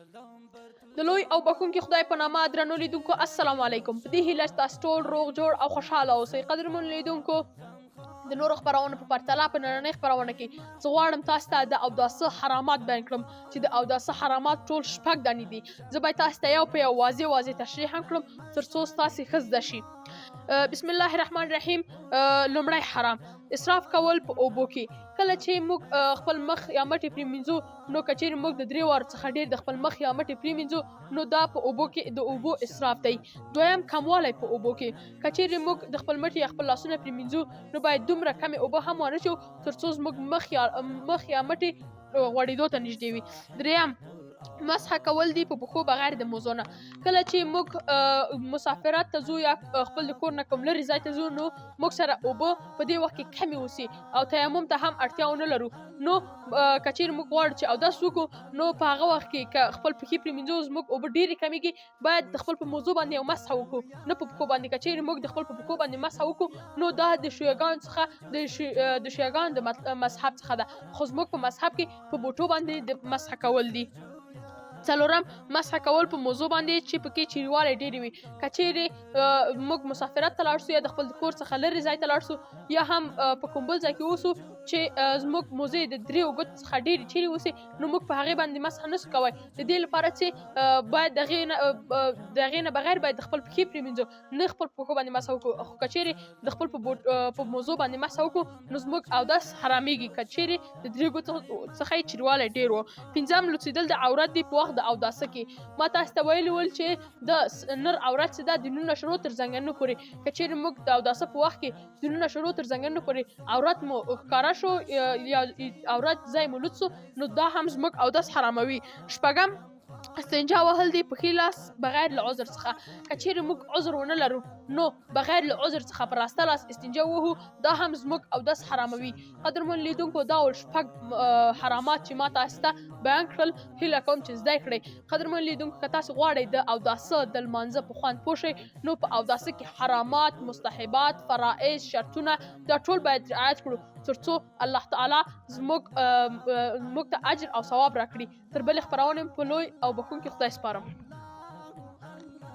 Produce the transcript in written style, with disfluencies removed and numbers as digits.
د لوی او بخښونکي خدای په نامه، درنو لیدونکو، السلام علیکم. په دې هیله چې تاسو ټول روغ جوړ او خوشحاله اوسئ. قدرمنو لیدونکو، د نورو خپرونو په پرتله په نننۍ خپرونه کې زه غواړم تاسو ته د اوداسه حرامات بیان کړم، چې د اوداسه حرامات ټول شپږ دانې دي. زه باید تاسو ته یو په یو واضح واضح تشریح هم کړم، تر څو ستاسو ښه زده شي. بسم الله الرحمن الرحیم. لومړی حرام، اسراف کول په اوبو کې. کله چې موږ خپل مخ یا مټې پرېمینځو، نو که چیرې موږ د درې وارو څخه ډیر د خپل مخ یا مټې پرېمینځو، نو دا په اوبو کې د اوبو اسراف دی. دویم، کموالی په اوبو کې. که چیرې موږ د خپل مټې یا خپل لاسونه پرېمینځو، نو باید دومره کمې اوبه هم ونه چو تر څو زموږ مخ یا مټې غوړېدو ته نږدې وي. دریم، مسح کول دي په پښو بغیر د موزو نه. کله چې موږ مسافرت ته ځو یا خپل د کور نه کوم لرې ځای ته ځو، نو موږ سره اوبه په دې وخت کې کمې اوسي او تیمم ته هم اړتیا ونه لرو. نو که چیرې موږ غواړو چې اودس وکړو، نو په هغه وخت کې که خپل پښې پرېمینځو، زموږ اوبه ډېرې کمیږي. باید د خپل په موضوع باندې یو مسح وکړو، نه په پښو باندې. که چیرې موږ د خپل په پښو باندې مسح وکړو، نو دا د شیعهګانو څخه د شیعهګانو د مذهب څخه ده، خو زموږ په مذهب کې په بوټو باندې د مسح کول دي. څلورم، مسح کول په موضوع باندې چې پکې چیروالی ډېرې وي. که چیرې موږ مسافرت ته لاړ سو یا د خپل کور څخه لرې ځای ته لاړ سو یا هم په کوم بل ځای کې اوسو چې زموږ موزې د دریو ګوتو څخه ډېرې چیرې اوسي، نو موږ په هغې باندې مسح نسو کوی. د دې لپاره چې باید د هغې نه بغیر باید د خپل پښې پرېمینځو، نه خپل پښو باندې مسح وکړو. خو که چیرې د خپل په بوټ په موزو باندې مسح وکړو، نو زموږ اودس حرامېږي، که چیرې د درې ګوتو څخه یې چیروالی ډېر و. پنځم، لوڅېدل د عورت دی په وخت د اوداسه کې. ما تاسو ته ویلي ول چې د نر عورت څه ده؟ د نونه شروع تر زنګنو پورې. که چیرې موږ د اوداسه په وخت کې د نونه شروع تر زنګنو پورې عورت مو ښکاره شو یا عورت ځای مو لوڅ شو، نو دا هم زموږ اودس حراموي. شپږم، استنجا وهل دی په ښي لاس بغیر له عذر څخه. که چیرې موږ عذر ونه لرو، نو بغیر له عذر څخه په راسته لاس استنجا ووهو، دا هم زموږ اودس حراموي. قدرمن لیدونکو، دا ول شپږ حرامات چې ما تاسو ته بیان کړل. هیله کوم چې زده کړئ. قدرمن لیدونکو، که تاسو غواړئ د اوداسه د لمانځه په خوند پوه شئ، نو په اوداسه کې حرامات، مستحبات، فرائض، شرطونه، دا ټول باید رعایت کړو، ترڅو الله تعالی زموږ ته اجر او ثواب راکړي. تر بلې خپرونې په لوی او بخښونکي خدای سپارم.